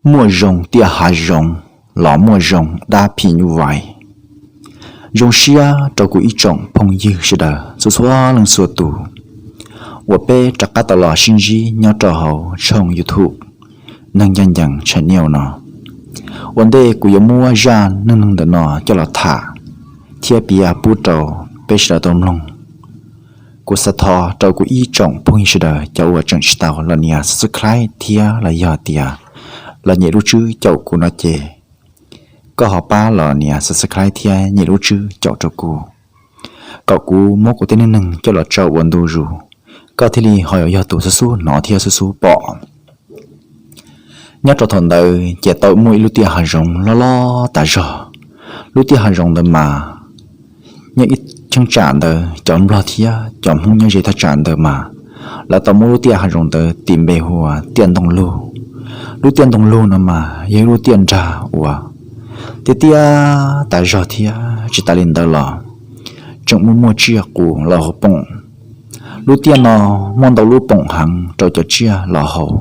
Muaj zoo tiaj hav zoov los muaj zoo dab phim nyuj vais. Zoo siab rau kuv ib tsoom phooj ywg sawv daws txhua txhua leej txhua tus uas peb rov qab tau los sib ntsib nyob rau hauv tshooj YouTube Neeg Ncaj Ncees Channel no. Ua ntej kuv yuav muab zaj neej neeg ntawm no coj los tham thiab piav pub rau peb sawv daws tau mloog, kuv xav thov rau kuv ib tsoom phooj ywg sawv daws cov uas tseem tsis tau los nias subscribe thiab los yog tias los nyem lub tswb caum kuv no ces koj ho pab los nias subscribe thiab nyem lub tswb caum rau kuv, kom kuv muab kuv tej neej neeg coj los tso ua ntu zus, koj thiaj li ho yuav yog tus xub xub hnov thiab xub xub pom. Nyob rau thaum ntawd ces tau muaj ib lub tiaj hav zoov loj loj tas zog. Lub tiaj hav zoov ntawd mas nyob ib cheeb tsam ntawd cov nplog thiab cov Hmoob nyob ze thaj tsam ntawd mas lawv tau muab lub tiaj hav zoov ntawd tis npe hu ua tiaj Ntoo Lug. Lub tiaj Ntoo Lug no mas yog ib lub tiaj nrag uas tiaj tiaj tas zog thiab tsis tas li ntawd los tseem muaj muaj tsiaj qus los hauv poom. Lub tiaj no muaj ntau lub poom heev rau cov tsiaj los hauv.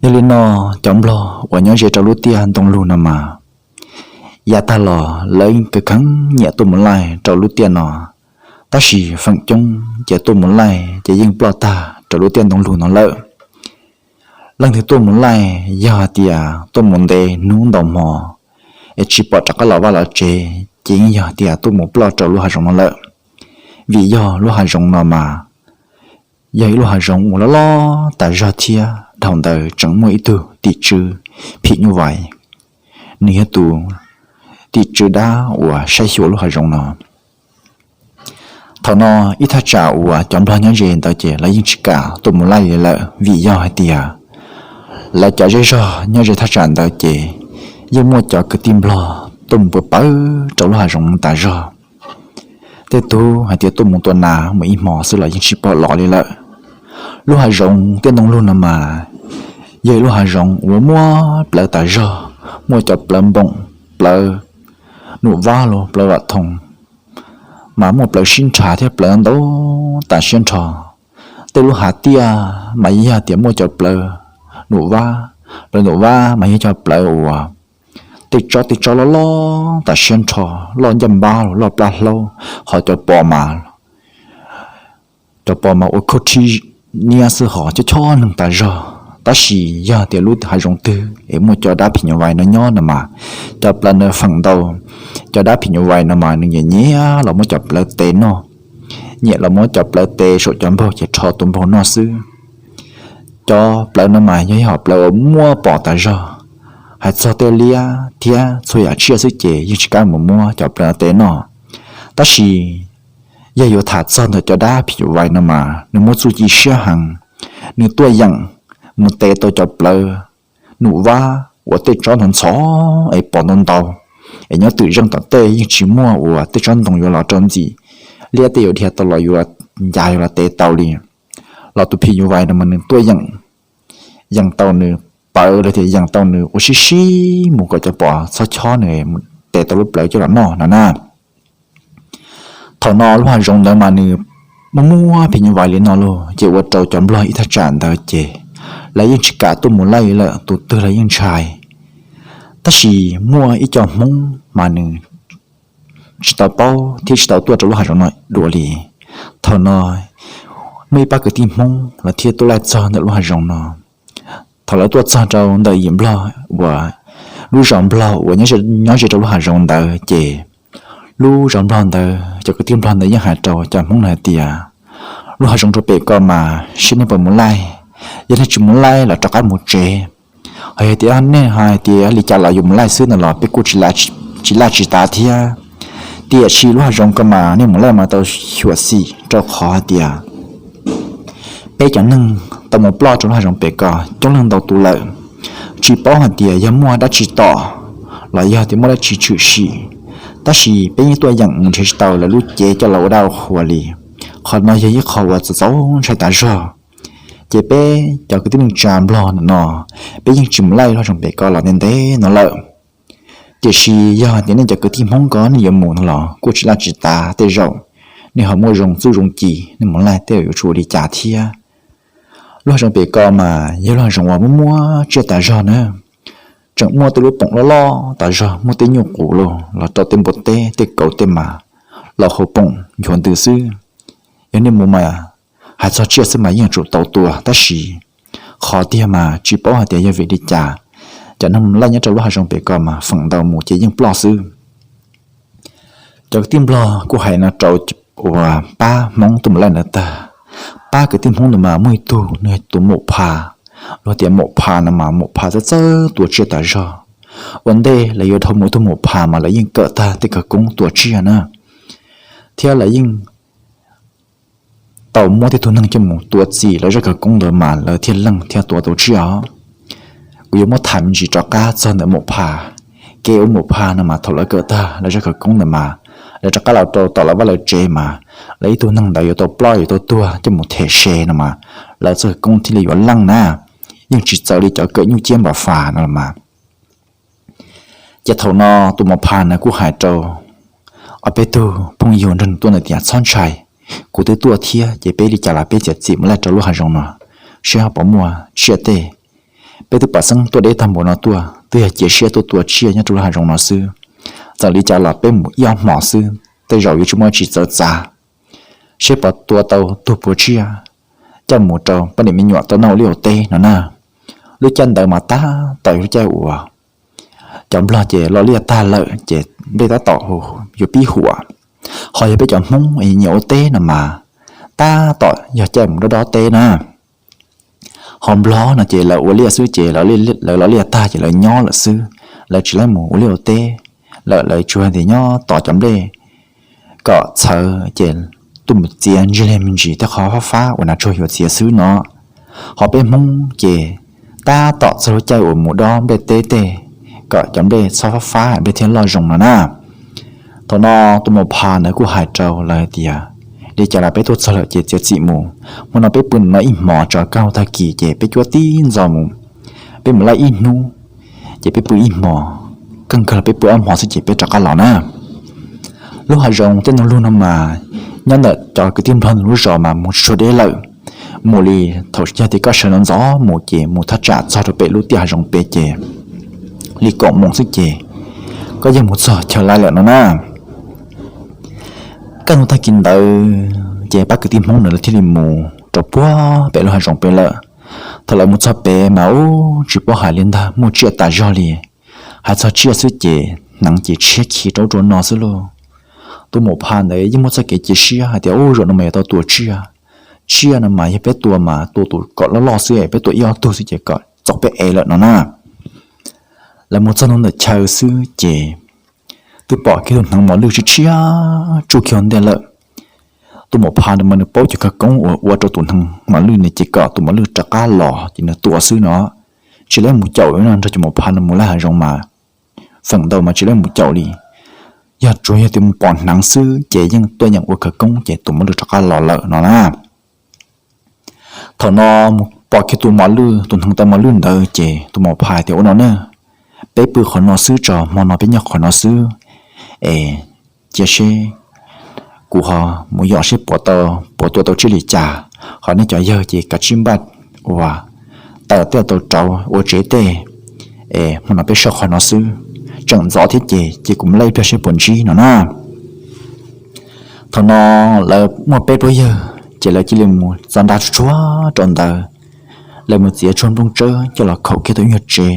Yog li no cov nplog uas nyob ze rau lub tiaj Ntoo Lug no mas yav tag los lawv yeej kawv kheev nyiam tuaj mus laij rau lub tiaj no, tab sis feem coob ces tuaj mus laij ces yeej ploj tag rau lub tiaj Ntoo Lug no lawm. Leej twg tuaj mus laij yog hais tias tuaj mus ntev hnub ntau hmo es tsis pom rov qab los vaj los tsev ces yeej yog tias tuaj mus ploj rau lub hav zoov no lawm. Vim yog lub hav zoov no mas yog ib lub hav zoov uas loj loj tas zog thiab dhau ntawd tseem muaj ib tug tim tswv phim nyuj vais, nws yog tus tim tswv dab uas saib xyuas lub hav zoov no. Thaum no ib thaj tsam uas cov nplog nyob ze ntawd ces lawv yeej tsis kam tuaj mus laij li lawm vim yog hais tias lawv cov zej zog nyob ze thaj tsam ntawd ces yeej muaj cov kwv tij nplog tuaj mus pawv pawv rau lub hav zoov tas zog. Tej tug hais tias tuaj mus tua nas mus ib hmo xwb los yeej tsis pom los li lawm. Lub hav zoov tiaj Ntoo Lug no mas yog ib lub hav zoov uas muaj plawv tas zog, muaj cov plawv npoom, plawv num vab los plawv vam thoom, mas muaj plawv sib nrhav thiab plawv ntau tas siab nrho. Tej lub hav tiaj mas yog tias muaj cov plawv num vab, plawv num vab mas yog cov plawv uas tej tsob tej tsob loj loj tas siab nrho, loj ncaj npab los loj plab hlaub, ho cov pos mas cov pos mas ua khaub rhib niab xwb ho chob chob neeg tas zog. Tab sis yog tias lub hav zoov twg es muaj cov dab phim nyuj vais no nyob no mas cov plawv ntawd feem ntau cov dab phim nyuj vais no mas nws nyiam nyiam los muab cov plawv tes noj, nyiam los muab cov plawv tes saum cov npaug ces rho tus npaug noj xwb. Cov plawv no mas yog ib hom plawv uas muaj pom tas zog, hais txog tej liab thiab txhua yam tsiaj xwb ces yeej tsis kam mus muab cov plawv tes noj. Tab sis yog yuav tham txog ntawm cov dab phim nyuj vais no mas nws muaj txuj ci siab heev, nws tuaj yeem mus tes tau cov plawv num vab uas tej tsob ntxhov ntxhov es pos ntau ntau, es nyob twm zeej tom tej yeej tsis muaj uas tej tsob ntoo yuav los rau ntxim, liab tej yuav dhia tau los yuav ncav yuav los tes tau li. Los tus phim nyuj vais no mas nws tuaj yeem, yeem tau nws pawv los tias yeem tau nws ua sib sib mus kom cov pos txhob chob nws, tes tau lub plawv coj los noj no na. Thaum no lub hav zoov ntawd mas nws muaj muaj phim nyuj vais li no lauj, ces ua rau cov nplog ib thaj tsam ntawd ces lawv yeej tsis kam tuaj mus laij lawm, tus twg los yeej ntshai. Tab sis muaj ib co Hmoob mas nws tsis tau paub thiab tsis tau tuaj rau lub hav zoov no dua li. Thaum no muaj ib pab kwv tij Hmoob los thiaj tuaj laij txog ntawm lub hav zoov no. Thaum lawv tuaj txog rau ntawm yim nplog uas lub zos nplog uas nyob ze rau lub hav zoov ntawd ces lub zos nplog ntawd cov kwv tij nplog ntawd yeej hais rau cov Hmoob hais tias, lub hav zoov rau pem ko mas seb nej puas mus laij, yog nej tsis mus laij los rov qab mus tsev. Ho yog tias nej hais tias li cas los yuav mus laij xwb no los peb kuj tsis laij tsis tas thiab. Tiam sis lub hav zoov ko mas nej mus laij mas tau xyuam xim rau qhov hais tias peb cov neeg tau mus ploj rau lub hav zoov pem ko coob leej ntau tus lawm. Tsis paub hais tias yog muaj dab tsi tom los yog tias muaj dab tsi tshwm sim, tab sis peb yeej tuaj yeem mus nrhiav tsis tau lawv lub cev coj los ua dab ua qhua li. Qhov no yog ib qho uas txaus txaus ntshai tas zog. Ces peb cov kwv tij neej tsa nplog no, peb yeej tsis mus laij lub hav zoov pem ko los ntev ntev no lawm. Tiam sis yog tias nej cov kwv tij Hmoob ko nej yuav mus no los kuj tsis laij tsis tas, tej zaum nej ho muaj zoo txuj zoo ci, nej mus laij tej zaum yuav tsum ua li cas thiab. Lub hav zoov pem ko mas yog lub hav zoov uas muaj muaj tsiaj tas zog na. tseem muaj tej lub poom loj loj tas zog, muaj tej nyuj qus los rau tej npua teb tej kauv tej mas los hauv poom nchuav ntws xwb. Yog nej mus mas hais txog tsiaj xwb mas yeej tsum tau tua, tab sis qhov tiag mas tsis paub hais tias yog vim li cas cov neeg laij nyob rau lub hav zoov pem ko mas feem ntau mus ces yeej ploj xwb. Cov kwv tij Nplog kuj hais no rau uas pab Hmoob tuaj mus laij ntawd tag. Pab kwv tij Hmoob ntawd mas muaj ib tug nws tus Maum Pha, luag tias Maum Pha no mas Maum Pha txawj txawj tua tsiaj tas zog. Ua ntej lawv yuav dhau mus ib tug Maum Pha mas lawv yeej kawm tag tej khawv koob tua tsiaj na, thiab lawv yeej tau muab tej tug neeg coj mus tua txim lawv zaj khawv koob ntawd mas lawv thiaj leej thiaj tua tau tsiaj os. Kuv yuav muab tham me ntsis rov qab txog ntawm Maum Pha. Kev ua Maum Pha no mas thaum lawv kawm tag lawv zaj khawv koob ntawd mas lawv rov qab los rau tom lawv vaj lawv tsev mas lawv ib tug neeg ntawd yuav tau ploj yuav tau tuag coj mus them se no mas lawv txoj khawv koob thiaj li yuav leej na. Yeej tsis txawv li cov kawm nyuj ciab npam fas no los mas. Ces thaum no tus Maum Pha ntawd kuj hais rau ob peb tug phooj ywg nrog nws tuaj ntawd tias txhob ntshai, kuv twb tuaj thiab ces peb li cas los peb txiav txim mus laij rau lub hav zoov no seb ho puas muaj tsiaj tej. Peb twb pom xeeb tuaj deb tag npaum no tuaj twb yog cia siab tuaj tua tsiaj nyob rau lub hav zoov no xwb. Txawm li cas los peb mus ib ob hmos xwb tej zaum yuav tsis muaj tsis txawv txav, seb puas tua tau tug puas tsiaj coj mus rau poj niam me nyuam tau noj ua liaj ua teb no na. Lub caij ntawd mas tab tom yog lub caij uas cov Nplog ces lo liaj tag lawm ces nplej tab tom yuav pib huam. Ho yog peb cov Hmoob nyiam ua teb no mas tab tom yog caij mus dob dob teb na. Ho Nplog no ces lawv ua liaj xwb ces lawv lo liaj tag ces lawv nyob lawm xwb, lawv tsis laib mus ua liaj ua teb lawm, lawv tsuas tias nyob tos cov nplej kom txhawv ces tuaj mus txiav ntsig li me ntsis tej qhov fab fab uas nas tsuag yuav txiav xwb no. Ho peb Hmoob ces tab tom txog lub caij uas mus dob nplej teb tej kom cov nplej txhob fab fab nplej thiaj loj zoo no na. Thaum no tus Maum Pha ntawd kuj hais rau lawv hais tias li cas los peb tuaj txog lawm ces txiav txim mus. Hmo no peb pw no ib hmos tso, kaj ntug tag kis ces peb cuab tib ntxov mus, peb mus laij ib hnub ces peb pw ib hmos, kaj ntug los peb pw ob hmos xwb ces peb rov qab los na. Lub hav zoov tej no lug no mas nyob ntawm cov kwv tij Nplog lub zos mas mus tsis tshua deb lawm. Mus li thaum yog tias koj sawv ntxov ntxov mus ces mus thaj tsam txog rau pem lub tiaj hav zoov pem ces li kaum moos xwb ces koj yeej mus txog chaw laij lawm no na. Kaj ntug tag kis ntawd ces pab kwv tij Hmoob ntawd lawv thiaj li mus rau puag pem lub hav zoov pem lawm. Thaum lawv mus txog pem mas ub tsis paub hais li ntag, muaj tsiaj tas zog li. Hais txog tsiaj xwb ces hneev ces tshiab khiv rau ub rau no xwb lauj. Tus Maum Pha ntawd yeej muaj txoj kev cia siab hais tias ub zaum no mas yuav tau tua tsiaj. Tsiaj no mas yog peb tua mas tua tus kom loj loj xwb, peb tua ib ob tug xwb ces kom txaus peb ev lawm no na. Lawv mus txog ntawm chaw xwb ces twb pom kiag tus hneev mos lwj tshiab tshiab tsuj kiag ua ntej lawm. Tus Maum Pha ntawd mas nws paub cov khawv koob uas ua rau tus hneev mos lwj no ces kom tus mos lwj rov qab los ces nws tua xwb no. Tsis laib mus caum no, nrog cov Maum Pha no mus laij hav zoov mas feem ntau mas tsis laib mus caum li. Yog tsuas yog tias mus pom hneev xwb ces yeej tuaj yeem ua khawv koob ces tus mos lwj rov qab los lawm no na. Thaum no mus pom kiag tus mos lwj, tus hneev tau mos lwj ntawd ces tus Maum Pha tias ua no na, peb pw qhov no xwb tso, hmo no peb nyob qhov no xwb es cia seb kuv ho mus yos seb puas tau, puas tua tau tsiaj li cas. Ho nej cov yawg ces kav tsij npaj ua taws tej tau rauv ua tsev tej es hmo no peb soj qhov no xwb. Tseem ntxov thiab ces cia kuv mus laij ib pliag seb puas ntsib no na. Thaum no lawv muaj peb plaub yawg ces lawv cia li mus txo nra tsuag tsuag rau ntawd. Lawv mus txiav tshuaj nplooj tsawb coj los khaum kiag tau ib nyuag tsev,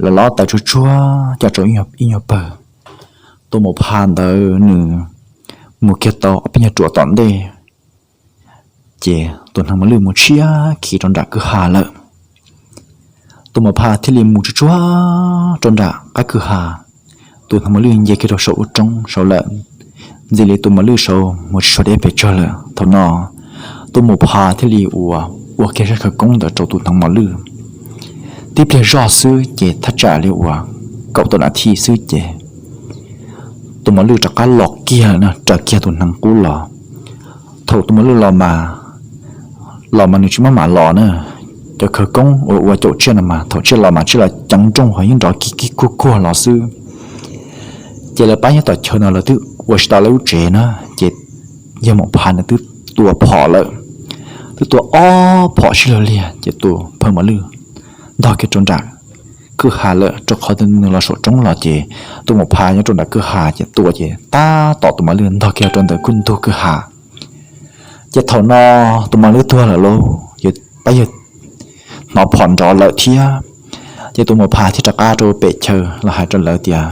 lawv lob taws tsuag tsuag coj rau ib nyuag pawg. Tus Maum Pha ntawd nws mus kiag tau ob peb nyuag ruam tom ntej ces tus hneev mos lwj mus tshiab khiv rau nram kwj ha lawm. Tus Maum Pha thiaj li mus tsuag tsuag rau nram qab kwj ha. Tus hneev mos lwj nce kiag rau saum lub roob saud lawm, ntxim li tus mos lwj saud mus tsis tshua deb pes tsawg lawm. Thaum no tus Maum Pha thiaj li ua, ua kiag zaj khawv koob ntawd rau tus hneev mos lwj. Tib pliag zoj xwb ces thaj tsam li uas kaum tawm nas this xwb ces tus mos lwj rov qab los kiag lawm na, raws kiag tus hneev qub los. Thaum tus mos lwj los mas, los mas nws tsis maj mam los na. Cov khawv koob uas ua caum tsiaj no mas thaum tsiaj los mas tsiaj los ceev nrooj ho yeej nrov kig kig kuag kuag los xwb. Ces lawv pab nyob tom chaw no lawv twb ua tsis tau lawv lub tsev na, ces yawg Maum Pha nws twb tua phom lawm, twb tua ob phom sib law liag ces tus phawj mos lwj ntog kiag rau nram kwj kwj ha lawm, rau qhov nws los saum roob los ces tus maum phas nyob rau nram kwj ha ces tua ces tab tom tus mos lwj ntog kiag rau ntawm kwj ntug kwj ha. Ces thaum no tus mos lwj tuag lawm lauj, pab yawg hnov phom nrov lawm thiab. Ces tus maum phas thiaj rov qab rau pem chaw los hais rau lawv tias,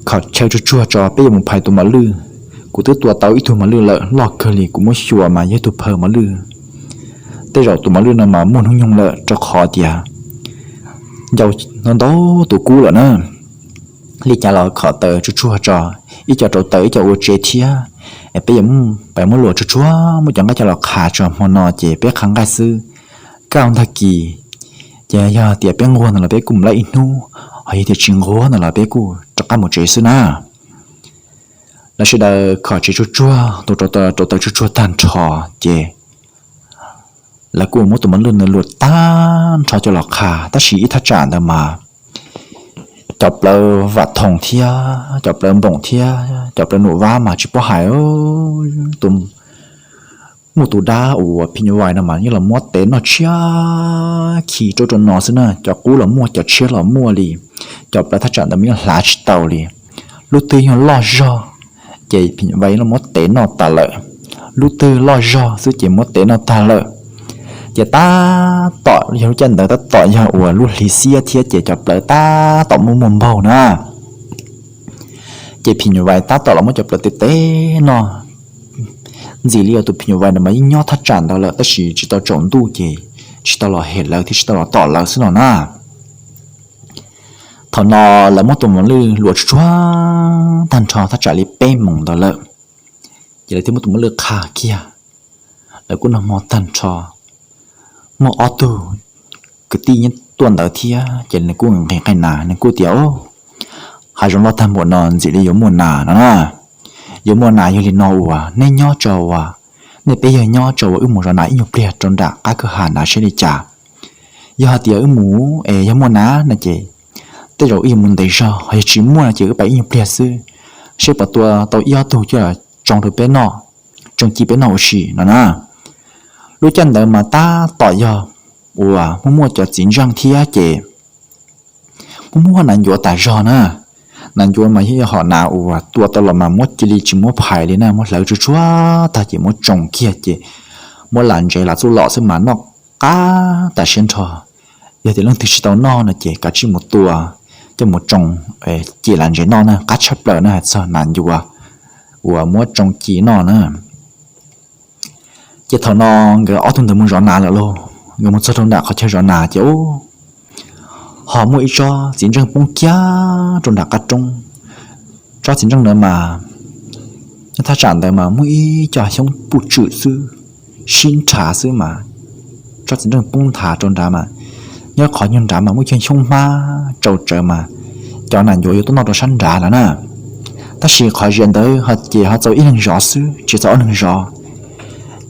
Kho chaw tsuag tsuag tso, peb yuav mus phais tus mos lwj. Kuv twb tua tau ib tug mos lwj lawm, loj kawg li, kuv muab xyuas mas yog ib tug phaw mos lwj. Tej zaum tus mos lwj no mas muaj hnub nyoog lawm, rau qhov tias ncau ntau tus kub lawm na. Li cas los kho taws tsuag tsuag tso, ib co rau taws ib co ua tsev thiab. Peb yuav pais muab luas tsuag tsuag, muab cov nqaij coj los qha tso, hmo no ces peb qha nqaij xwb. Kaj ntag kis ces yog tias peb nquag ntawd los peb kuj mus laij ib hnub, ho yog tias tsis nquag ntawd los peb kuj rov qab mus tsev xwb na. Lawv sawv daws kho tsev tsuag tsuag, tus rau taws tsuag tsuag tag nrho, ces lawv kuj muab tus mos lwj ntawd luas tag nrho coj los qha, tab sis ib thaj tsam ntawd mas cov plawv vam thoom thiab cov plawv npoom thiab cov plawv num vab mas tsis paub hais. Tus muaj tus dab uas phim nyuj vais no mas yeej los muab tev noj tshiab khi rau rau no xwb na, cov qub los muaj, cov tshiab los muaj li. Cov plawv thaj tsam ntawd mas yeej hlav tsis tau li. Lub twg yeej loj zog ces phim nyuj vais yeej los muab tev noj tas lawm. Lub twg loj zog xwb ces muab tev noj tag lawm. Ces tab tom yog lub caij ntawd tab tom yog uas lub hli xiab thiab ces cov plawv tab tom muaj muaj npaug na. Ces phim nyuj vais tab tom los muab cov plawv tev tev noj. Ntxim li uas tus phim nyuj vais no mas yeej nyob thaj tsam ntawd lawm tab sis tsis tau tsaus ntuj ces tsis tau los hem lawv thiab tsis tau los tom lawv xwb no na. Thaum no lawv muab tus mos lwj luas tsuag tsuag tag nrho thaj tsam li peb moos ntawd lawm, ces lawv thiaj muab tus mos lwj qha kiag. Lawv kuj noj hmo tag nrho, muaj ob tug kwv tij nyob tuaj ntawd thiab ces nws kuj nqhis nqhis nas, nws kuj tias, Hav zoov loj tag npaum no ntxim li yuav muaj nas no na. Yuav muaj nas, yog li no uas nej nyob tso uas, nej peb yawg nyob tso uas wb mus zov nas ib nyuag pliag rau nram qab kwj ha na seb li cas. Yog hais tias wb mus es yog muaj nas no ces tej zaum wb yuav mus ntev zog, ho yog tsis muaj no ces wb pais ib nyuag pliag xwb, seb puas tua tau ib ob tug coj los tsoo rau peb noj, tsoo ci peb noj ua si no na. Lub caij ntawd mas tab tom yog uas muaj muaj cov txiv ntseej thiab ces muaj muaj nas ncuav tas zog na. Nas ncuav mas yog hom nas uas tua tau los mas muab cia li tsis muab phais li na, muab hlawv tsuag tsuag tag ces muab tsoo kiag ces muab lam ntsev lam txuj lom xwb mas noj qab tas siab nrho. Yog tias leej twg tsis tau noj no ces kav tsij mus tua coj mus tsoo, ces lam ntsev noj na, qab tshaj plaws na hais txog nas ncuav uas muab tsoo ci noj na. Ces thaum no nkawd ob tug ntawd mus zov nas lawm lauj, nkawd mus txog rau nram qhov chaw zov nas ces ho muaj ib tsob txiv ntseej poob kiag rau nram qab roob. Tsob txiv ntseej ntawd mas, nyob thaj tsam ntawd mas muaj ib co xyoob puj tswm xwb, sib nrhav xwb mas tsob txiv ntseej poob nthav rau nrad mas, nyob qhov nyuag nrad mas muaj ib co xyoob hmab tsau tsawv mas cov nas ncuav yuav tuaj noj rau sab nrad lawm na. Tab sis qhov zias ntawd ho ces ho txaus ib leeg zov xwb, tsis txaus ob leeg zov.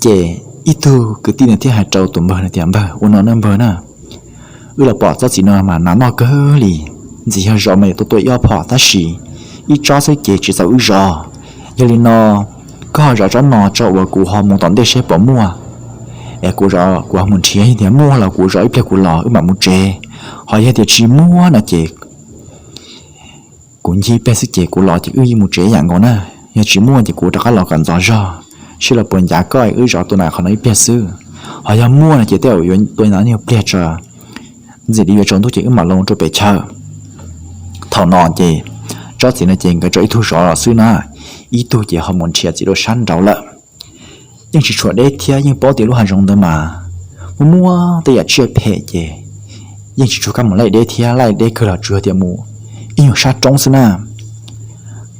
Ces ib tug kwv tij nws thiaj hais rau tus npawg no tias, Npawg, ua no nawb npawg na, wb los pom tsob txiv no mas nas noj kawg li, ntxim yog zov mas yuav tau tua ib ob phom tab sis ib tsob xwb ces tsis txaus wb zov. Yog li no koj ho zov tsob no tso uas kuv ho mus tom ntej seb puas muaj. Es kuv zov kuv ho mus nrhiav, yog tias muaj los kuv zov ib pliag kuv los wb mam mus tsev. Ho yog tias tsis muaj no ces kuv ncig peg xwb ces kuv los ces wb yeej mus tsev ib yam nkaus na. Yog tsis muaj ces kuv rov qab los kom ntxov zog, seb los puas ncav koj, wb zov tua nas qhov no ib pliag xwb. Ho yog muaj no ces tej zaum yuav tua nas ib pliag tso, ntxim li yuav tsaus ntuj ces wb mam los rau pem chaw. Thaum no ces tsob txiv no ces nkawd tso ib tug zov los xwb na, ib tug ces ho mus nrhiav txiv rau sab nraud lawm. Yeej tsis tshuav deb thiab yeej paub tias lub hav zoov ntawd mas muaj muaj tej yam tsiaj phem ces yeej tsis tshuav kab mus laij deb thiab, laij deb kawg los tsuas yog tias mus ib nyuag sab roob xwb na.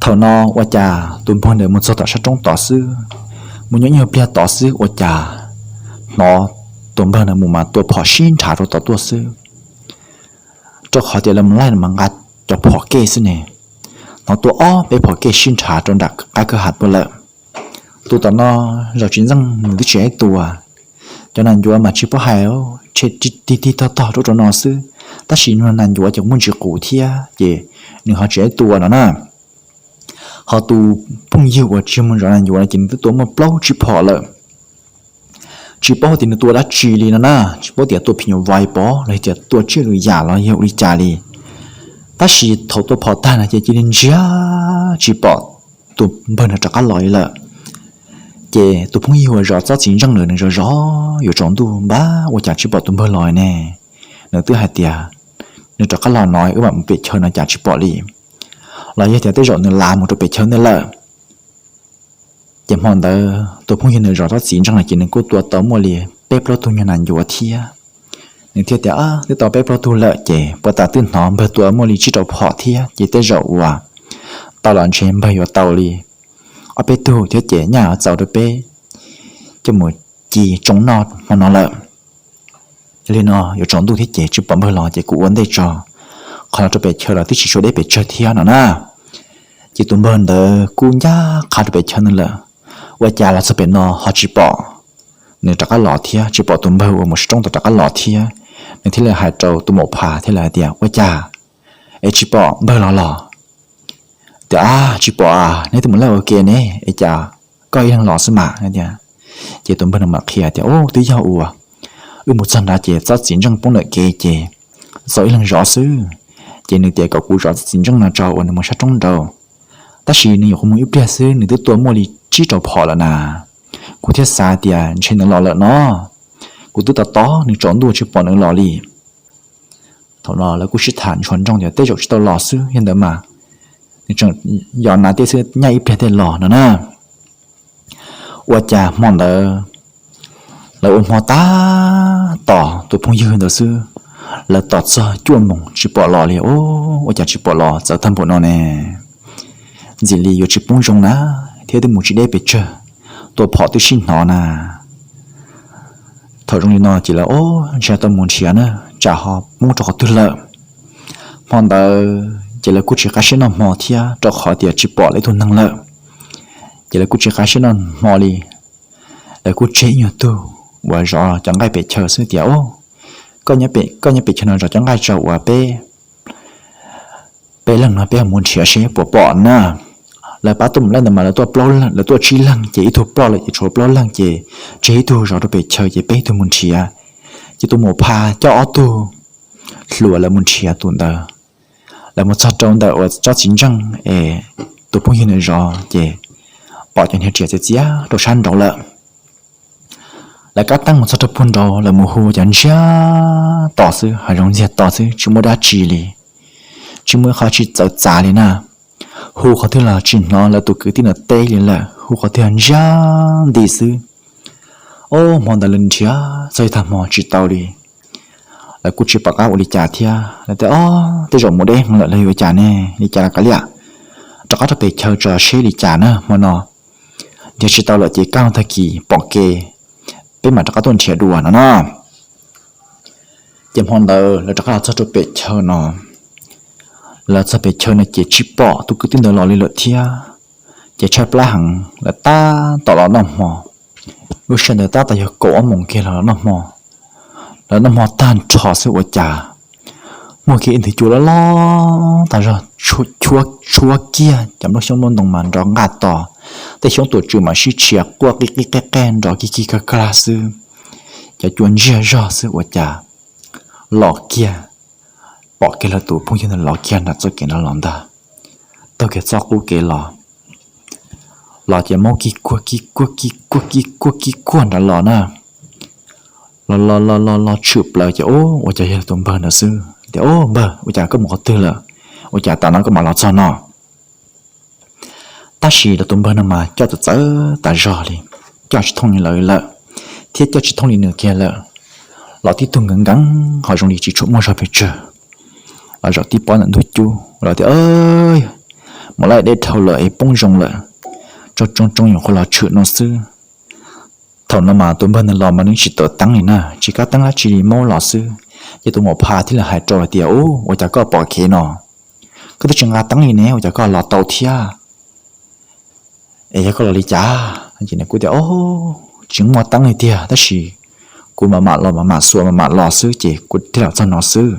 Thaum no ua cas tus npawg ntawd mus txog tom sab roob tod xwb, mus nyob ib nyuag pliag tod xwb ua cas hnov tus npawg ntawd mus mas tua phom sib nrhav rau tod tuaj xwb. Rau qhov tias lawv mus laij mas nqa cov phom kej xwb ne, hnov tua ob peb phom kej sib nrhav rau nram qab kwj ha tuaj lawm. Tus tom no zaum tsis ntxeej nws twb tsis ib tua, cov nas ncuav mas tsis paub hais, tshe tig tig tog tog rau rau no xwb, tab sis nws nas ncuav ces muaj ntsis qus thiab ces nws ho tsis ib tua no na. Ho tus phooj ywg uas tsis mus zov nas ncuav no ces nws twb tua muaj plaub tsib phom lawm. tsis paub tias nws tua dab tsi li no na, tsis paub tias tua phim nyuj vais pov los tias tua tsiaj lwm yam los yog ua li cas li. Tab sis thaum tua phom tag no ces cia li ntsiag tsis pom tus npawg nws rov qab los li lawm. Ces tus phooj ywg uas zov tsob txiv ntseej ntawd nws zov zov yuav tsaus ntuj npab ua cas tsis pom tus npawg los ne. Nws twb hais tias nws rov qab los no wb mam mus pem chaw no cas tsis pom li, los yog tias tej zaum nws lav mus rau pem chaw ntej lawm. Ces hmo ntawd tus phooj ywg nws zov tsob txiv ntseej no ces nws kuj tua tau muaj li peb plaub tug nyuag nas ncuav thiab. Nws thiaj tias twb tau peb plaub tug lawm ces puas tas twb hnov npawg tua muaj li tsib rau phom thiab ces tej zaum uas tau los ntshe npawg yuav tau li ob peb tug thiab ces nyaj yuav txaus rau peb coj mus ci tsoo noj hmo no lawm. Yog li no yuav tsaus ntuj thiab ces tsis pom npawg los ces kuv ua ntej tso, qhov no rau pem chaw los twb tsis tshua deb pes tsawg thiab no na. Ces tus npawg ntawd kuj ncaj qha rau pem chaw no lawm, ua cas los txog pem no ho tsis pom nws rov qab los thiab, tsis pom tus npawg uas mus sab roob tod rov qab los thiab. Nws thiaj li hais rau tus maum pha thiab lawm hais tias ua cas es tsis pom npawg los los? Tias a tsis pom a, neb twb mus laj ua ke ne es cas koj ib leeg los xwb mas tias. Ces tus npawg no mam qhia tias u twb yog uas wb mus txog nrad ces tsob txiv ntseej poob ntawm kev ces txaus ib leeg zov xwb. Ces nws tias kom kuv zov txiv ntseej no tso uas nws mus sab roob nraud, tab sis nws nyuam qhuav mus ib pliag xwb nws twb tua muaj li tsib rau phom lawm na. Kuv thiaj xav tias ntshe nws los lawm no, kuv twb tos tos nws tsaus ntuj tsis pom nws los li. Thaum no lawv kuj sib tham ntshua nrooj tias tej zaum tsis tau los xwb, yog ntawd mas nws tseem yos nas tej xwb, nyaj ib pliag tej los no na. Ua cas hmo ntawd lawv ua hmo tab tom tus phooj ywg ntawd xwb, lawv tos txog cuaj moos tsis pom los li. Ua cas tsis pom los txawv tag npaum no ne? Ntxim li yuav tsis poob zoo na, thiab twb mus tsis deb pes tsawg, tua phom twb sib hnov na. Thaum zoo li no ces lawv ntshai tau mus nrhiav na, tsam ho poob rau qhov twg lawm. Hmo ntawd ces lawv kuj tsis qab siab noj hmo thiab rau qhov tias tsis pom lawv ib tug neeg lawm. Ces lawv kuj tsis qab siab noj hmo li. Lawv kuj tseg ib nyuag tug uas zov cov nqaij pem chaw xwb tias koj nyob pem chaw no zov cov nqaij tso uas peb peb leeg no peb mus nrhiav seb puas pom na. Lawv pab tuaj mus laij ntawd mas lawv tuaj tsib leeg ces ib tug ploj lawm ces tshuav plaub leeg ces tseg ib tug zov rau pem chaw ces peb ib tug mus nrhiav. Ces tus maum pha coj ob tug hluas lawv mus nrhiav tus ntawd. Lawv mus txog rau ntawm uas tsob txiv ntseej es tus phooj ywg nws zov ces pom cov niag riam txias txias rau sab nraud lawm. Lawv kab teeb mus txog rau puag nraud lawv mus hu cov ntsiag to xwb, hav zoov ntxiag to xwb tsis muaj dab tsi li, tsis muaj ib qho tsis txawv txav li na. Hu qhov twg los tsis hnov lawv tus kwv tij ntawd teb li lawm, hu qhov twg ntsiag nti xwb. Ob hmo ntawd lawv nrhiav txog ib tag hmo tsis tau li. Lawv kuj tsis pom qab ua li cas thiab, lawv tias o, tej zaum mus deb heev lawm los yuav cas ne, li cas los kav liam, rov qab rau pem chaw tso seb li cas na hmo no. Nrhiav tsis tau lawm ces kaj ntug tag kis pom kev peb mam rov qab tuaj nrhiav dua no na. Ces hmo ntawd lawv rov qab los txog rau pem chaw no. Lawv txog pem chaw no ces tsis pom tus kwv tij ntawd los li lawm thiab. Ces tshaib plab heev, lawv tab tom los noj hmo. Lub sij hawm ntawd tab tom yog kaum ob moos kiag los noj hmo. Lawv noj hmo tag nrho xwb ua cas muaj kiag ib nthwv cua loj loj tas zog, tshuab kiag cov nplooj xyoob nplooj ntoo mas nrov nqaj tos, tej xyoob tuam tswm mas sib tshiav quaj qij qij qej qej nrov kig kig kag kag xwb. Cov cua ntsiag zog xwb ua cas los kiag, pom kiag lawv tus phooj ywg ntawd los kiag nram txoj kev nrad los ntag. Taug kiag txoj qub kev los, los ces maub kig kuag kig kuag kig kuag kig kuag kig kuag nrad los na. Los los los los los tshwm plaws ces ua cas yog tus npawg ntawd xwb tias, Ub npawg, ua cas koj mus qhov twg lawm? Ua cas tas no koj mam los txog no? Tab sis lawv tus npawg no mas coj txawv txawv tas zog li, coj tsis thooj li lawv lawm, thiab coj tsis thooj li nws kiag lawm. Los tib tug nkees nkees ho zoo li tsis tshua muaj zog pes tsawg. Los zaum tib pob ntawm ntug cub los tias, Mus laij deb dhau lawm es poob zoo lawm, tsoo tsoo tsoo nyuam qhuav los tshwm no xwb. Thaum no mas tus npawg ntawd los mas nws tsis tawm teeb li na, tsis kab teeb dab tsi li, maub los xwb. Ces tus maum pha thiaj li hais rau hais tias, Ub, ua cas koj pom kev no, koj twb tsis nqa teeb li ne, ua cas koj los tau thiab? Es yog koj los li cas? Ces nws kuj tias, Tsis muaj teeb li tiag, tab sis kuv mam mam los mam mam xuas mam mam los xwb ces kuv thiaj los txog no xwb.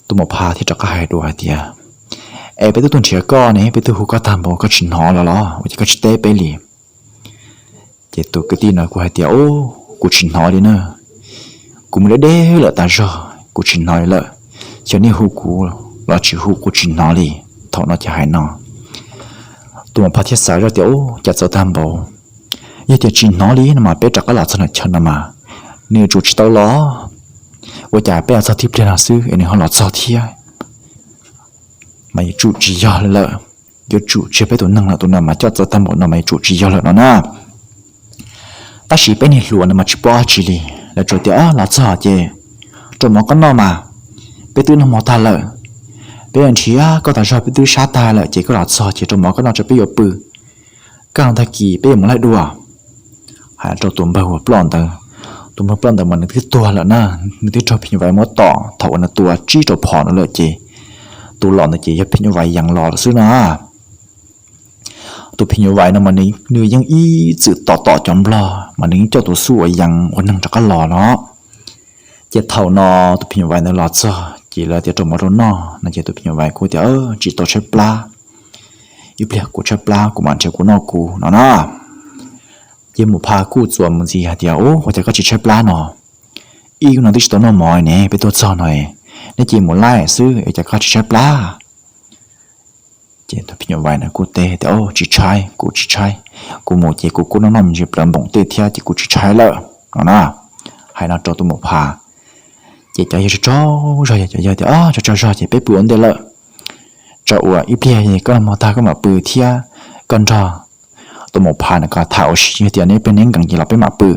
Tus maum pha thiaj rov qab hais dua hais tias, Es peb twb tuaj nrhiav koj ne, peb twb hu koj tag npaum koj tsis hnov los los, ua cas koj tsis teb peb li? Ces tus kwv tij no kuj hais tias, Ub, kuv tsis hnov li na, kuv mus deb deb lawm tas zog, kuv tsis hnov li lawm. Xyov nej hu kuv los tsis hu, kuv tsis hnov li. Thaum no ces hais no, tus muam phas thiaj xav zoj tias, Ub, cas txawv tag npaum, yog tias tsis hnov li no mas peb rov qab los txog nram chaw no mas nws yuav tsum tsis tau los. Ua cas peb los txog tib pliag no xwb es nws ho los txog thiab? Mas yuav tsum tsis yog li lawm, yuav tsum tsis yog peb tus neeg lawm, tus no mas coj txawv tag npaum no mas yuav tsum tsis yog lawm no na. Tab sis peb niag hluas no mas tsis paub dab tsi li, lawv tsuas tias, Los txog ces rau mov koj noj mas, peb twb noj mov tag lawm, peb nrhiav koj tas zog peb twb sab tag lawm ces koj los txog ces rau mov koj noj tso peb yuav pw, kaj ntug tag kis peb yuav mus laij dua. Hais rau tus npawg uas ploj ntawd, tus npawg ploj ntawd mas nws twb tuag lawm na, nws twb raug phim nyuj vais muab tom thaum uas nws tua tsib rau phom no lawm ces tus los ntawd ces yog phim nyuj vais yees los lawm xwb na. Tus phim nyuj vais no mas nws yeej ib txwm tom tom cov nplog mas nws yeej coj tus xub uas yees ua neeg rov qab los no. Ces thaum no tus phim nyuj vais ntawd los txog ces lawv tias rau mov rau noj no ces tus phim nyuj vais kuj tias, Tsis tau tshaib plab, ib pliag kuv tshaib plab kuv mam nrhiav kuv noj kuv no na. Ces muam phas kuj txuas mus ntxiv hais tias, Ub, ua cas koj tsis tshaib plab no? Ib hnub no twb tsis tau noj mov ne, peb tuaj txog no, neb cia mus laij xwb, ua cas koj tsis tshaib plab? Ces tus phim nyuj vais no kuj teb tias, Tsis tshaib, kuv tsis tshaib, kuv mus ces kuv kuj noj noj me ntsis plaws npoom tej thiab ces kuv tsis tshaib lawm no na. Hais no rau tus muam phas. Ces cov yawg tsaug tsaug zog, yog cov yawg tias, Tsaug tsaug zog ces peb pw ua ntej lawm, tso ua ib pliag koj noj mov tag koj mam pw thiab, koj nrog tus muam phas no kom tham ua si, yog tias neb peb neb nkees ces los peb mam pw.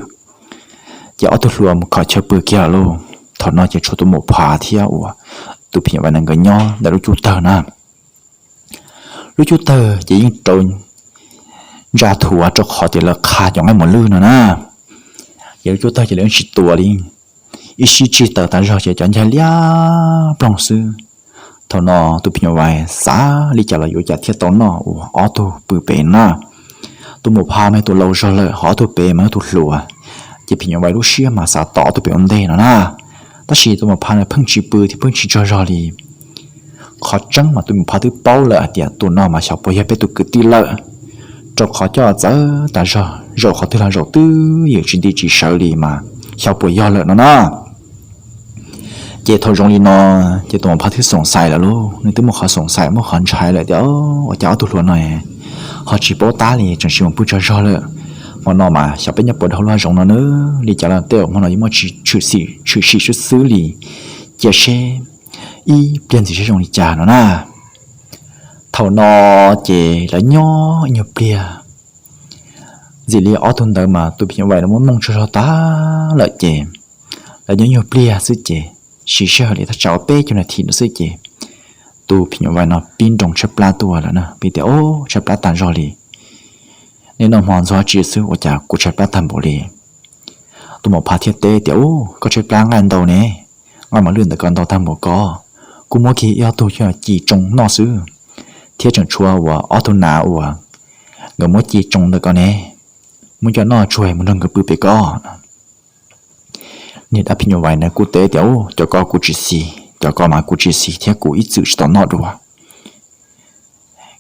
Ces ob tug hluas mus khom chaw pw kiag lawm lauj. Thaum no ces tshuav tus muam phas thiab uas tus phim nyuj vais no nkawd nyob ntawm lub cub tawg na. Lub cub tawg ces yeej rau ntsa thuav rau qhov tias lawv qha cov nqaij mos lwj no na. Ces lub cub tawg ces lawv yeej tsis tuav li, ib sij tsig taws tas zog ces cov ncaig liab ploog xwb. Thaum no tus phim nyuj vais xav li cas los yuav cas thiaj tau noj uas ob tug pw pem na. Tus muam phas mas yog tus laus zog lawm, ho ob tug pem mas yog tus hluas. Ces phim nyuj vais lub siab mas xav tos ob tug pem ua ntej no na. Tab sis tus muam phas no pheej tsis pw thiab pheej tsis tsaug zog li. Qhov tseeb mas tus muam phas twb paub lawm hais tias tus no mas xyov puas yog peb tus kwv tij lawm, rau qhov coj txawv tas zog, zaum qhov twg los zaum twb ywm tsis nti tsis sawv li mas xyov puas yog lawm no na. Ces thaum zoo li no, ces tus muam phas twb xoom xais lawm lauj, nws twb muaj qhov xoom xais muaj qhov ntshai lawm tias, Ua cas ob tug hluas no ho tsis paub tab li tseem tsis mus pw tsaug zog lawm? Hmo no mas xyov peb nyob puas dhau lub hav zoov no na, li cas los tej zaum hmo no yeej muaj tshwm sim xwb xwb li, cia seb ib pliag ntxiv seb zoo li cas no na. Thaum no ces lawv nyob ib nyuag pliag, ntxim li ob tug ntawd mas tus phim nyuj vais no muaj mooj tsaug zog tag lawm ces lawv nyob ib nyuag pliag xwb ces siv sij hawm li thaj tsam ua peb caug nas this no xwb ces tus phim nyuj vais no pib nroo tshaib plab tuaj lawm na, pib tias, Ub, tshaib plab tag zog li, nej noj hmo ntxuag tsi xwb ua cas kuv tshaib plab tag npaum li? Tus muam phas thiaj teb tias, Ub, koj tshaib plab nqaij ntau ne, nqaij mos lwj ntawm ko ntau tag npaum ko, kuv muab kiag ib ob tug coj ci tsoo noj xwb, thiab tseem tshuav uas ob tug nas uas nkawd muab ci tsoo ntawm ko ne, muab coj noj tsuag mus nrog nkawd pw pem ko. Niag dab phim nyuj vais ntawd kuj teb tias, Ub, cov ko kuv tsis xis, cov ko mas kuv tsis xis thiab kuv ib txwm tsis tau noj dua.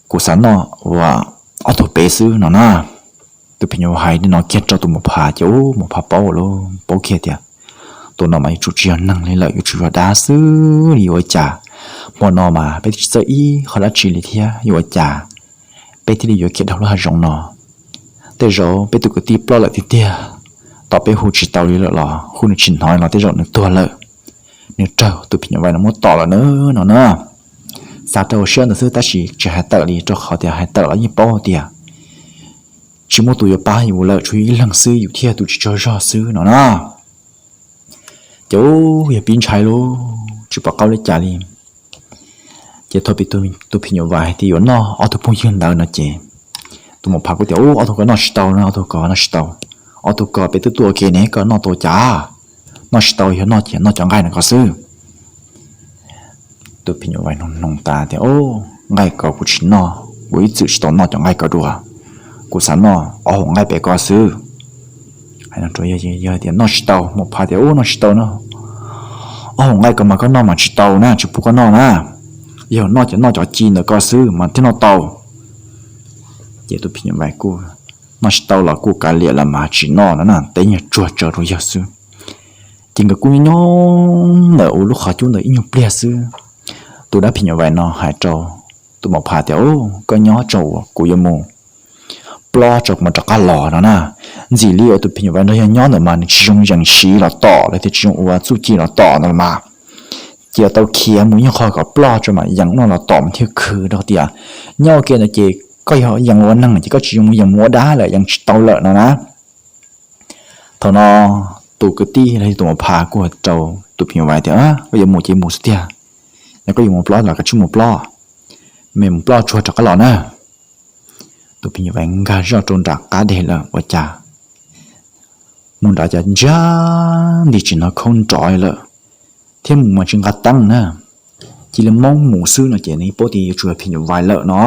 Kuv xav noj uas ob tug pem xwb no na. Tus phim nyuj vais hais li no kiag rau tus muam phas ces ub, muam phas paub lawm, paub kiag tias tus no mas yuav tsum tsis yog neeg li lawm, yuav tsum yog dab xwb li. Yuav ua cas hmo no mas peb twb tsis txawj ib qho dab tsi li thiab, yuav ua cas peb thiaj li yuav khiav dhau lub hav zoov no? Tej zaum peb tus kwv tij ploj lawm tiag tiag, tos peb hu tsis tau li lawm los hu nws tsis hnov los tej zaum nws tuag lawm, nws raug tus phim nyuj vais no muab tom lawm na no na. Xav rau hauv siab ntawd xwb tab sis tsis hais tawm li, rau qhov tias hais tawm los yeej paub tias tsis muaj tus yuav pab yus lawm, tshuav yus ib leeg xwb, yus thiaj tus tsis tsaug zog xwb no na. Ces ub, yog pib ntshai lawm tsis pom qab ua li cas li. Ces thaum pib tus phim nyuj vais hais tias yuav noj ob tug phooj ywg ntawd no ces tus muam phas kuj tias, Ub, ob tug ko noj tsis tau na, ob tug ko noj tsis tau. Ob tug ko peb twb tuaj ua ke ne, koj noj tau cas? Noj tsis tau, yog noj ces noj cov nqaij no ko xwb. Tus phim nyuj vais noog noog tas tias, Ub, nqaij ko kuv tsis noj, kuv ib txwm tsis tau noj cov nqaij ko dua. Kuv xav noj ob hauv nqaij pem ko xwb. Hais no rau yawg tias noj tsis tau, muam phas tias, Ub, noj tsis tau no, ob hauv nqaij ko mas koj noj mas tsis tau na, tsis pub koj noj na. Yog noj ces noj cov ci ntawm ko xwb mas thiaj noj tau. Ces tus phim nyuj vais kuj noj tsis tau los kuj kav liam los mas tsis noj no na, teb nyuag tsuag tsaws rau yawg xwb. Ces nkawd kuj nyob nyob ntawm ua lub qhov cub ntawd ib nyuag pliag xwb, tus dab phim nyuj vais no hais rau tus maum phav tias, Koj nyob tso, kuv yuav mus plob tso kuv mam rov qab los no na. Ntxim li uas tus phim nyuj vais nrog yawg nyob ntawd mas nws tsis zoo yees siv los tom los thiab tsis zoo ua txuj ci los tom no los mas, ces tau khiav mus ib qho kom ploj tso mam yees noj los tom mas thiaj khwv rau tias, nyob ua ke ntawd ces koj yog yees ua neeg ces koj tsis zoo yees ua dab lawm, yees tsis tau lawm no na. Thaum no tus kwv tij los yog tus maum phav kuj hais rau tus phim nyuj vais tias, Koj yuav mus ces mus xwb tiag, yog koj yuav mus plob los koj cia li mus plob, me mus plob tsuag rov qab los na. Tus phim nyuj vais nkag zoj rau nram qab deg lawm ua cas mus nrad cas ntsiag nti tsis hnov khaub nrov lawm, thiab mus mas tsis nqa teeb na. Cia li maub mus xwb no ces nws paub tias yuav tsum yog phim nyuj vais lawm no.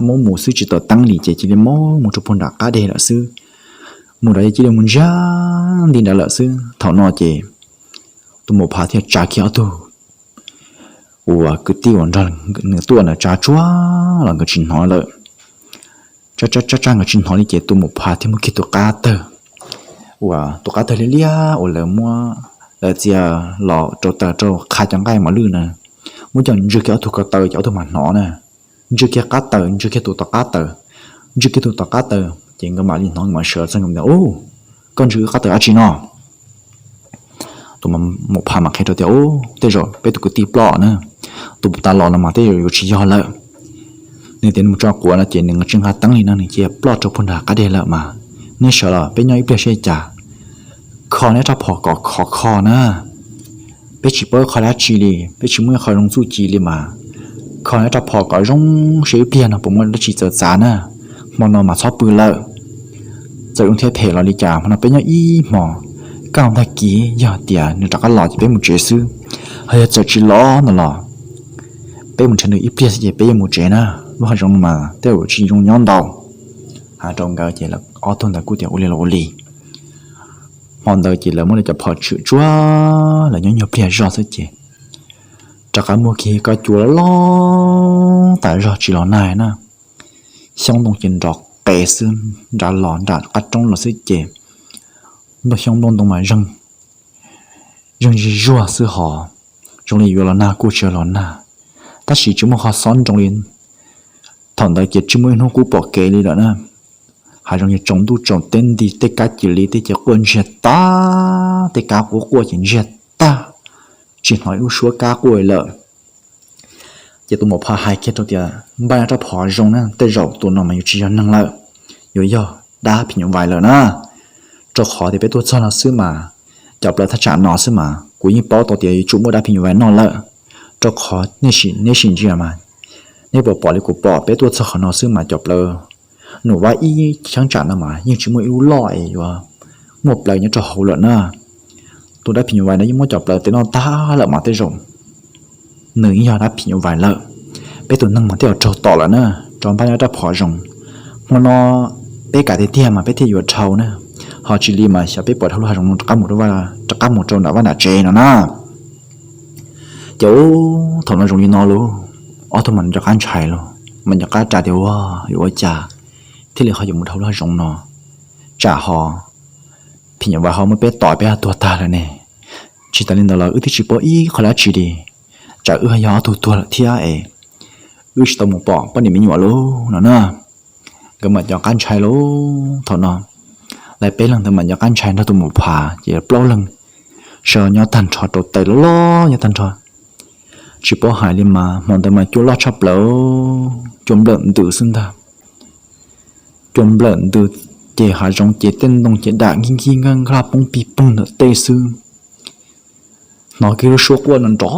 Maub mus xwb tsis tau teeb li ces cia li maub mus rau puag nram qab deg lawm xwb. Mus nrad ces cia li mus ntsiag nti nrad lawm xwb. Thaum no ces tus maum phav thiaj tsa kiag ob tug uas kwv tij uas nrog nws tuaj ntawd tsa tsuag los nkawd tsis hnov lawm. Tsa tsa tsa nkawd tsis hnov li ces tus maum phav thiaj muab kiag tus qab tawg, uas tus qab tawg liab liab uas lawv muab, lawv txia los rau taws rau qha cov nqaij mos lwj na, muab coj ntswg kiag ob tug ko taw ces ob tug mam hnov na. Ntswg kiag qab taws, ntswg kiag tus tom qab taws, ntswg kiag tus tom qab taws ces nkawd mam li hnov, nkawd mam sawv txog, nkawd tias, Ub, koj ntswg wb qab taws dab tsi no? Tus maum phav mas qhia rau tias, Ub, tej zaum peb tus kwv tij ploj na, tus tas los no mas tej zaum yuav tsis yog lawm. Nws tias nws mus tso quav no ces nws tsis nqa teeb li no, nws cia ploj rau puag nram qab deg lawm mas. Neb sawv los peb nyob ib pliag seb cas. Kho neb rab phom kom khov kho na. Peb tsis paub ib qho dab tsi li, peb tsis muaj ib qho zoo txuj ci li mas. Kho neb rab phom kom zoo seb ib pliag no puas muaj dab tsi txawv txav na. Hmo no mas txhob pw lawm. Txawm zoo thiab phem los li cas hmo no peb nyob ib hmos. Kaj ntug tag kis yog tias nws rov qab los ces peb mus tsev xwb. Ho yog txawm tsis los no los peb mus nrhiav nws ib pliag xwb ces peb yuav mus tsev na. Lub hav zoov no mas tej zaum tsis zoo nyob ntau. Hais rau nkawd ces ob tug ntawd kuj tias ua li los ua li. Hmo ntawd ces lawv muab lawv cov phom tshwm tsuag, lawv nyob nyuag pliag zog xwb ces rov qab muaj kiag koj cua loj loj tas zog tsis los nag na. Xyoob ntoo ces nrov qes xwb, nrad los nram qab roob los xwb ces nplooj xyoob nplooj ntoo mas zeeg, zeeg zig zuag xwb hos zoo li yuav los nag kuj tsis los nag, tab sis tsis muaj qhov xob nroo li. Thaum ntawd ces tsis muaj ib hnub qub pom kev li lawm na. Hav zoov ces tsaus ntuj tsaus teb nti, tej kab cia li tej ces quaj ntsiag tag, tej kab quaj quaj ces ntsiag tag, tsis hnov ib lub suab kab quaj lawm. Ces tus maum phav hais kiag rau tias npaj rab phom zoo na, tej zaum tus no mas yuav tsis yog neeg lawm, yuav yog dab phim nyuj vais lawm na. Rau qhov tias peb tuaj txog no xwb mas, cov plaws thaj tsam no xwb mas kuv yeej paub tau tias yuav tsum muaj dab phim nyuj vais noj lawm. Rau qhov neb sim ntsia mas, neb puas pom li kuv pom, peb tuaj txog qhov no xwb mas cov plaws num vaj ib cheeb tsam no mas yeej tsis muaj ib lub loj es yuav muaj plaws nyob rau hauv lawm na. Tus dab phim nyuj vais no yeej muab cov plaws tes noj tag lawm mas tej zaum nws yeej yog dab phim nyuj vais lawm. Peb tus neeg mas tej zaum raug tom lawm na, rau npaj nyob rab phom zoo. Hmo no peb kam tiag tiag mas peb thiaj yuav dhau na, ho tsis li mas xyov peb puas dhau lub hav zoov no rov qab mus rau nram vaj nram tsev no na. Ces thaum no zoo li no lauj, ob tug mas nco qab ntshai lauj, mas nco qab ras tias ua yuav ua cas thiaj li ho yuav mus dhau lub hav zoov no, tsam ho phim nyuj vais ho muab peb tom peb ho tuag tag lawm ne. Tsis tas li ntawd los wb twb tsis paub ib qho dab tsi li, tsam wb ho yog ob tug tuag lawm thiab es wb tsis tau mus pom poj niam me nyuam lauj no na. Nkawd mam nco qab ntshai lauj. Thaum no lawv peb leeg ntawd mam nco qab ntshai nrog tus maum phav ces plaub leeg sawv nyob tag nrho rau taws loj loj nyob tag nrho. Tsis paub hais li mas hmo ntawd mas cua loj tshaj plaws, cua nplawm ntws xwb ntag. Cua nplawm ntws ces hav zoov ces tej ntoo ces dam nkig nkig nkaj nkaj poob pig poog ntawm tej xwb. Hnov kiag lub suab quaj no nrov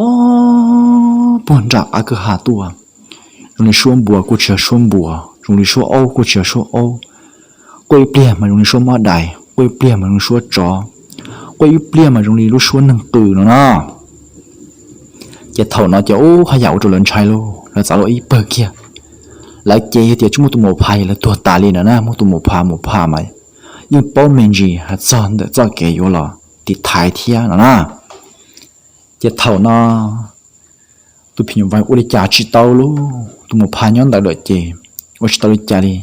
puag nram qab kwj ha tuaj, zoo li suab npua kuj tsis yog suab npua, zoo li suab aub kuj tsis yog suab aub. Quaj ib pliag mas zoo li suab mab dais, quaj ib pliag mas zoo li suab tsov, quaj ib pliag mas zoo li lub suab neeg qw no na. Ces thaum no ces ub haj yam ua rau lawv ntshai lauj, lawv txav lawv ib pawg kiag. Lawv ces yog tias tsis muaj tus maum phav lawv tuag tas li no na, muaj tus maum phav, maum phav mas yeej paub me ntsis hais txog ntawm txoj kev yuav los tiv thaiv thiab no na. Ces thaum no tus phim nyuj vais ua li cas tsis tau lauj, tus maum phav nyob ntawd lawm ces ua tsis tau li cas li.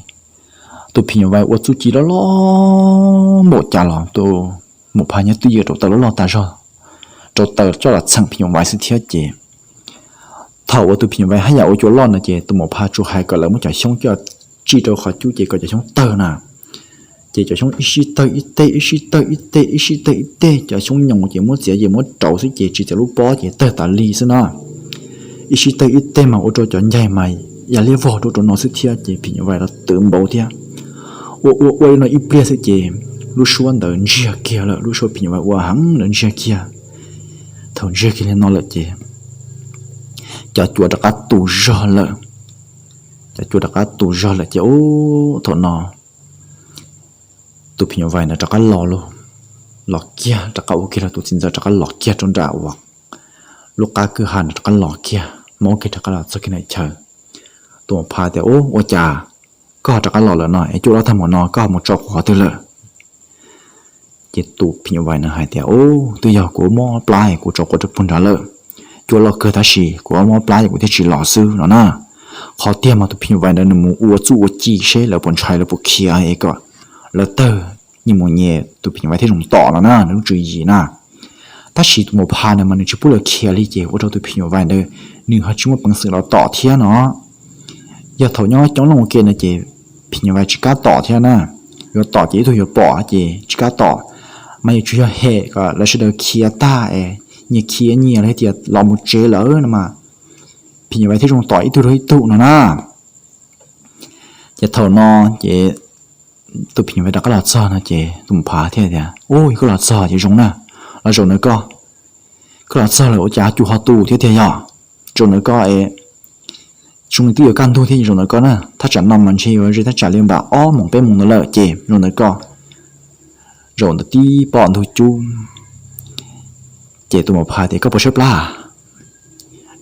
tus phim nyuj vais ua txuj ci loj loj npaum cas los tus maum phas nyob twj ywm rau taws loj loj tas zog, rau taws coj los txheem phim nyuj vais xwb thiab ces thaum uas tus phim nyuj vais haj yam ua cua loj no ces tus maum phas tsuas hais kom lawv muab cov xyoob coj tsij rau qhov cub ces kom cov xyoob tawg na. Ces cov xyoob ib sij tawg ib teg, ib sij tawg ib teg, ib sij tawg ib teg, cov xyoob nyoos ces muab txiav ces muab rauv xwb ces tsis txiav lub pob ces tawg tas li xwb na. Ib sij tawg ib teg mas ua rau cov ncaig mas ya liab vog rau rau no xwb thiab ces phim nyuj vais los twv npaum thiab. Ua ua ua li no ib pliag xwb ces lub suab ntawd ntsiag kiag lawm, lub suab phim nyuj vais ua heev ntawd ntsiag kiag. Thaum ntsiag kiag li no lawm ces cov cua rov qab tu zog lawm. Cov cua rov qab tu zog lawm ces ub thaum no tus phim nyuj vais ntawd rov qab los lauj, los kiag rov qab ua kiag los tus txiv ntxawm rov qab los kiag rau nram uas lub qab kwj ha ntawd rov qab los kiag, muab kiag rov qab los txog kiag ntawm chaw. Tus maum phas tias, Ub, ua cas koj rov qab los lawm no es cua loj tag npaum no koj mus tso quav twg lawm? Ces tus phim nyuj vais no hais tias, Ub, twb yog kuv mob plab kuv tso quav rau puag nrad lawm. Cua loj kawg tab sis kuv mob plab es kuv thiaj tsis los xwb no na. Qhov tiag mas tus phim nyuj vais ntawd nws mus ua txuj ua ci seb lawv puas ntshai lawv puas khiav es kom lawv tawg nyias mus nyias tus phim nyuj vais thiaj zoo tom no na, nws lub tswv yim na. Tab sis tus maum phas ntawd mas nws tsis pub lawv khiav li ces ua rau tus phim nyuj vais ntawd nws ho tsis muaj peev xwm los tom thiab no. Yog thaum nyob coob leej ua ke no ces phim nyuj vais tsis kam tom thiab na. Yuav tom ces ib tug yuav pom ces tsis kam tom, mas yuav tsum yog hem kom lawv sawv daws khiav tag es nyias khiav nyias los tias los mus tsev lawm no mas phim nyuj vais thiaj zoo tom ib tug rau ib tug no na. Ces thaum no ces tus phim nyuj vais rov qab los txog no ces tus maum phas thiaj tias, Ub, yog koj los txog ces zoo na, los zaum ntawd koj, koj los txog lawm ua cas cua ho tu thiab tiag yog? Zaum ntawd koj es zoo li twb yuav kaj ntug thiab, zaum ntawd koj na, thaj tsam no mas ntshe yuav ze thaj tsam li npam ob moos peb moos ntawd lawm ces zaum ntawd koj, zaum ntawd tib pom ntug cub. Ces tus maum phas tias, Koj puas tshaib plab?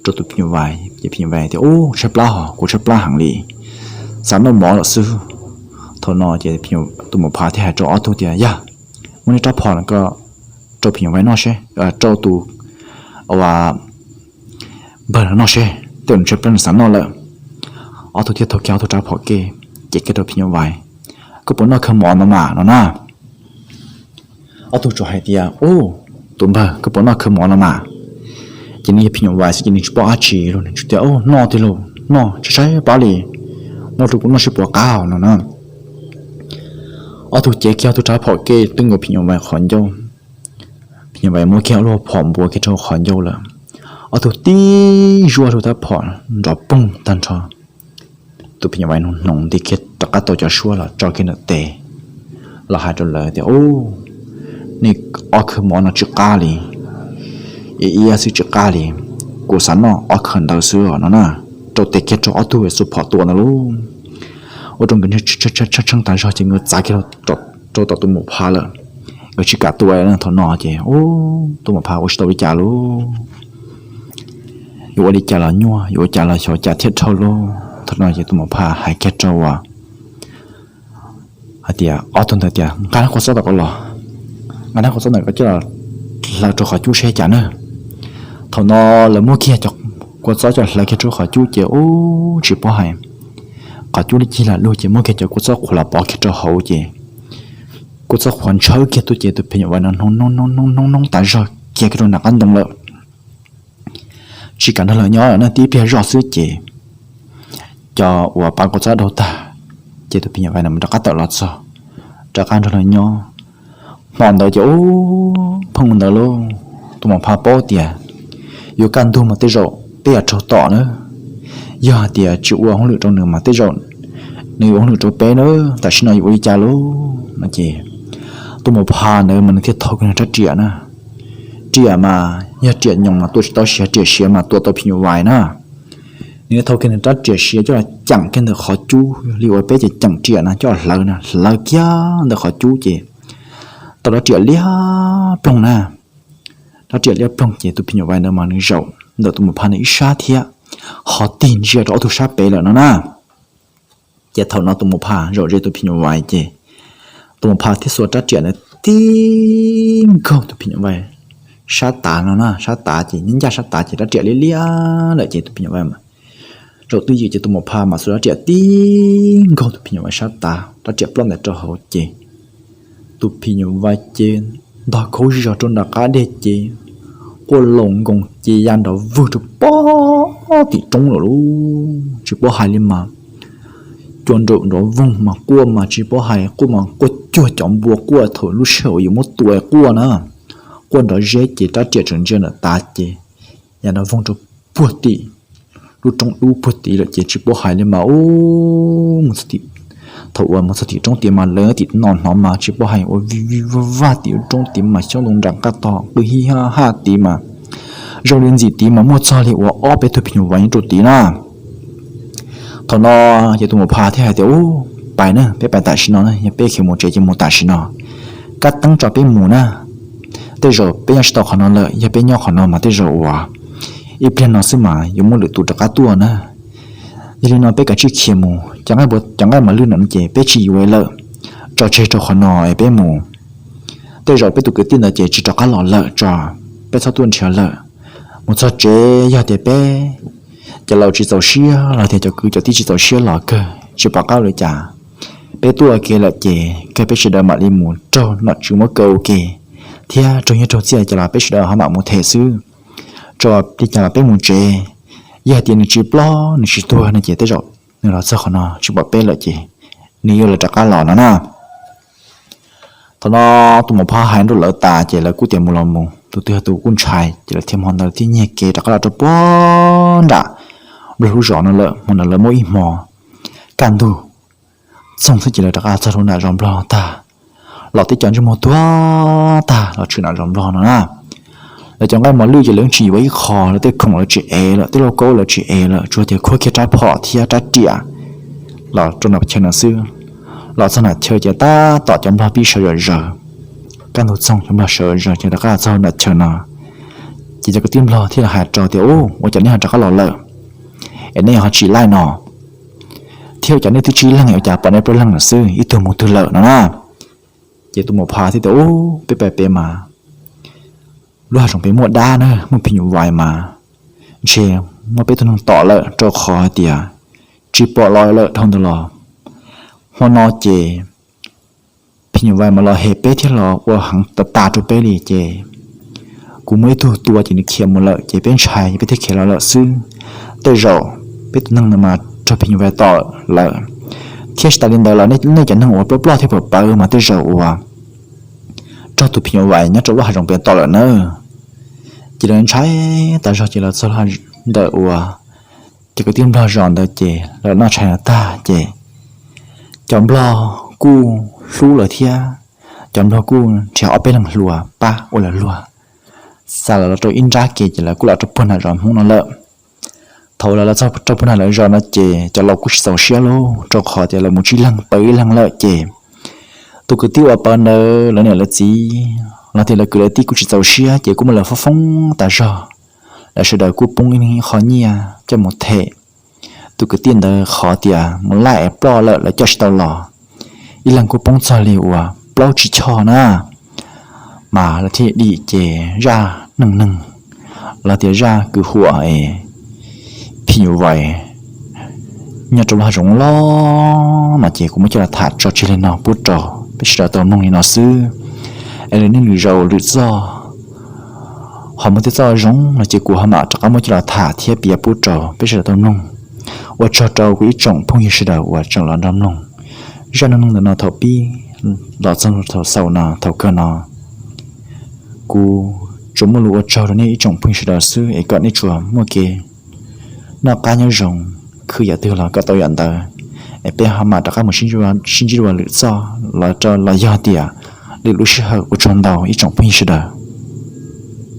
Rau tus phim nyuj vais ces phim nyuj vais tias, Ub, tshaib plab hos, kuv tshaib plab heev li, xav noj mov lawm xwb. Thaum no ces tus maum phas thiaj hais rau ob tug tias, Yog, muab nej rab phom no rau phim nyuj vais noj seb, rau tus npawg no noj seb, tej zaum nws tshaib plab nws xav noj lawm. Ob tug thiaj thau kiag ob tug rab phom kev, ces kiag rau phim nyuj vais, Koj puas noj khaws mov no mas no na. Ob tug tsuas hais tias, Ub, tus npawg, koj puas noj khaws mov no mas? Ces nws yog phim nyuj vais xwb ces nws tsis paub dab tsi los nws tsuas tias, Noj tiag lauj, noj tshaib tshaib plab li, muab rau kuv noj seb puas qab no na. Ob tug cev kiag ob tug rab phom kev twb nkaus phim nyuj vais qhov ncauj. Phim nyuj vais muab kiag ob lub phom npuav kiag rau qhov ncauj lawm. Ob tug tib zuaj rau rab phom nrov poog tag nrho. Tus phim nyuj vais nug hnoos nti kiag rov qab tau cov suab los tso kiag ntawm tes, los hais rau lawv tias, Ub, nej ob khaws mov no tsis qab li, ib iab xwb tsis qab li, kuv xav noj ob khaws ntawd xwb no na. Rau tes kiag rau ob tug xuas phom tua ntawd lauj. Ua rau nkawd tsheej tas zog ces nkawd txav kiag rau tom tus maum phas lawm. Nkawd tsis kam tua thaum no ces tus maum phas ua tsis tau li cas lauj. Yuav ua li cas los nyuaj, yuav ua cas los xyov cas thiaj dhau lauj. Thaum no ces tus maum phas hais kiag rau hais tias, ob tug ntawd tias, Nqa nab kua txob tom ko los, nqa nab kua txob ntawm ko coj los hlawv rau qhov cub seb cas na. Thaum no lawv muab kiag cov kua txob coj hlawv kiag rau qhov cub ces ub tsis paub hais, qhov cub li cig lam lug ces muab kiag cov kua txob qhuav los pov kiag rau hauv ces kua txob qhuav ntshawb kiag tuaj ces tus phim nyuj vais no hnub hnub hnub hnub hnub tas zog kiag kiag rau nram qab ntoo lawm. Tsis kam nrog lawv nyob lawm na, tib pliag zoj xwb ces cov uas pab kua txob dhau tag ces tus phim nyuj vais no rov qab tawm los txog, rov qab nrog lawv nyob. Hmo ntawd ces ub pheej ua ntawd lauj, tus maum phas paub tias yuav kaj ntug mas tej zaum peb yuav raug tom na. Yog hais tias tsis ua hauj lwm rau nws mas tej zaum nws yuav ua hauj lwm rau peb na, tam sim no yuav ua li cas lauj no ces tus maum phas ntawd mas nws thiaj thau kiag nws rab riam na. Riam mas yog riam nyoos mas tua tsis tau siav, riam siav mas tua tau phim nyuj vais na. Nws thiaj thau kiag nws rab riam siav coj los ceem kiag ntawm qhov cub li uas peb ces ceem riam na, coj los hlawv na, hlawv kiag ntawm qhov cub ces tau rab riam liab ploog na. Rab riam liab ploog ces tus phim nyuj vais ntawd mas nws zaum ntawm tus maum phas ntawd ib sab thiab, ho tig ntsia rau ob tug sab pem lawm no na. Ces thaum no tus maum phas zaum ze tus phim nyuj vais ces tus maum phas thiaj xuas rab riam ntawd tib nkaug tus phim nyuj vais sab tav no na, sab tav ces nyob ncaj sab tav ces rab riam liab liab lawm ces tus phim nyuj vais zaum twj ywm ces tus maum phas mas xuas rab riam tib nkaug tus phim nyuj vais sab tav. rab riam ploj ntais rau hauv ces tus phim nyuj vais ces ntog khaub zig zog rau nram qab dej ces quaj laus nkoos ces ya nrov vwg rau pob tim roob lawm lauj. Tsis paub hais li mas cua nraum nrov voog mas quaj mas tsis paub hais, quaj mas quaj cuag cov npua quaj thaum lub sij hawm yuav muab tua quaj na. Quaj nrov zeb ces rab riam tseem ntsia nram tav ces ya nrov voog rau puag tim lub roob dub puag tid lawm ces tsis paub hais li mas ub, thaum uas mus txog tim roob tid mas lawv tim no hnov mas tsis paub hais ua vij vij vaj vaj tim lub roob tid mas xyoob ntoo nram qab tog qw hib haj tid mas zoo li ntxim tid mas muaj txog li uas ob peb tug phim nyuj vais nyob rau tid na. Thaum no ces tus muam pha thiaj hais tias, Ub, pais na, peb pais tam sim no na, yog peb khiav mus tsev ces mus tam sim no, kab teeb tso peb mus na. Tej zaum peb nyob tsis tau qhov no lawm, yog peb nyob qhov no mas tej zaum uas ib pliag no xwb mas yuav muaj lwm tus rov qab tuaj na. Yog li no peb kav tsij khiav mus, cov nqaij mos lwj no ces peb tsis yuav lawm, tso tseg rau qhov no es peb mus. Tej zaum peb tus kwv tij ntawd ces tsis rov qab los lawm, tso peb txhob tuaj nrhiav lawm. Mus txog tsev yog tias peb cov laus tsis txaus siab los tias cov kwv cov tij tsis txaus siab los kawg tsis pom qab ua li cas, peb tuaj ua ke lawm ces kawg peb sawv daws mam li mus raug nom tswv muab kaw ua ke thiab raug nyiaj raug txiaj ces los peb sawv daws ho mam mus them xwb. Tso li cas los peb mus tsev, yog tias nws tsis ploj nws tsis tuag no ces tej zaum nws los txog qhov no tsis pom peb lawm ces nws yuav lawv rov qab los no na. Thaum no tus muam pha hais rau lawv tas ces lawv kuj tias mus los mus, tus twg tus kuj ntshai ces lawv thiaj hmo ntawd thiaj nyiag kev rov qab los rau puag nram Nplog lub zos no lawm. Hmo ntawd lawv muaj ib hmo kaj ntug txoog xwb ces lawv rov qab txog rau nram zos Nplog tag, los teb cov ntsej muag tuag tag los tshwm nram zos Nplog no na. Lawv cov nqaij mos lwj ces lawv tsis yuav ib qho, lawv tej khoom lawv tsis ev lawm, tej lauj kaub lawv tsis ev lawm, tsuas tias khuab kiag rab phom thiab rab riam los rau nram chaw no xwb. Los txog nram chaw ces tab tom cov Nplog pib sawv zom zaws. Kaj ntug txoog cov Nplog sawv zom zaws ces rov qab los txog nram chaw no ces cov kwv tij Nplog thiaj li hais rau tias, Ub, ua cas nej ho rov qab los lawm es nej ho tsis laij no thiab ua cas nej twb tsib leeg ua cas pom nej plaub leeg lawm xwb, ib tug mus twg lawm no na. Ces tus muam pha thiaj tias, Ub, peb pais pem mas lub hav zoov pem muaj dab na, muaj phim nyuj vais mas ntshe muab peb tug neeg tom lawm rau qhov hais tias tsis pom los lawm dhau ntawd los. Hmo no ces phim nyuj vais mas los hem peb thiab los ua heev tas tas rau peb li ces kuv muaj ib tug tua ces nws khiav mus lawm ces peb ntshai peb thiaj khiav los lawm xwb. Tej zaum peb tus neeg no mas raug phim nyuj vais tom lawm, thiab tsis tas li ntawd los nej cov neeg uas ploj ploj thiab pawv pawv mas tej zaum uas raug tus phim nyuj vais nyob rau lub hav zoov pem tom lawm na. Ces lawv ntshai tas zog ces lawv txog ntawm uas cov kwv tij Nplog zos ntawd ces lawv noj tshais no tag ces cov Nplog kuj hlub lawv thiab, cov Nplog kuj nrhiav ob peb leeg hluas pab ua lawv luag xa lawv los rau ib nrab ke ces lawv kuj los rau puag nram zos Hmoob no lawm. Thaum lawv los txog rau puag nram lawv zos no ces cov laus kuj tsis txaus siab lauj, rau qhov tias lawv mus tsib leeg pawv ib leeg lawm ces tus kwv tij uas pawv ntawd lawv niam lawv txiv los tias lawv kwv lawv tij kuj tsis txaus siab ces kuj muab lawv foob foob tas zog. Lawv sawv daws kuj poob ib leeg ib qho nyiaj coj mus them tus kwv tij ntawd qhov tias mus laij es ploj lawm lawv coj tsis tau los. Ib leeg kuj poob txog li uas plaub tsib choj na. Mas lawv thiaj dim ces zaj neej neeg los tias zaj kwv huam es phim nyuj vais nyob rau lub hav zoov loj no ces kuv muab coj los tham tso tseg li no pub rau peb sawv daws tau mloog li no xwb. Es lwm hnub lwm zaus lwm txoj ho muaj tej txoj zoo no ces kuv ho mam rov qab muab coj los tham thiab piav pub rau peb sawv daws tau mloog. Ua tsaug rau kuv ib tsoom phooj ywg sawv daws uas tseem los nrog mloog zaj neej neeg ntawm no thaum pib los txog thaum xaus no thaum kawg no. Kuv tsuas muaj lus ua tsaug rau nej ib tsoom phooj ywg sawv daws xwb es kom nej tsuas muaj kev noj qab nyob zoo, khwv yam twg los kom tau yam ntawd. Es peb ho mam rov qab mus sib ntsib dua lwm txoj los yog tias lwm lub sij hawm. Ua tsaug ntau ib tsoom phooj ywg sawv daws.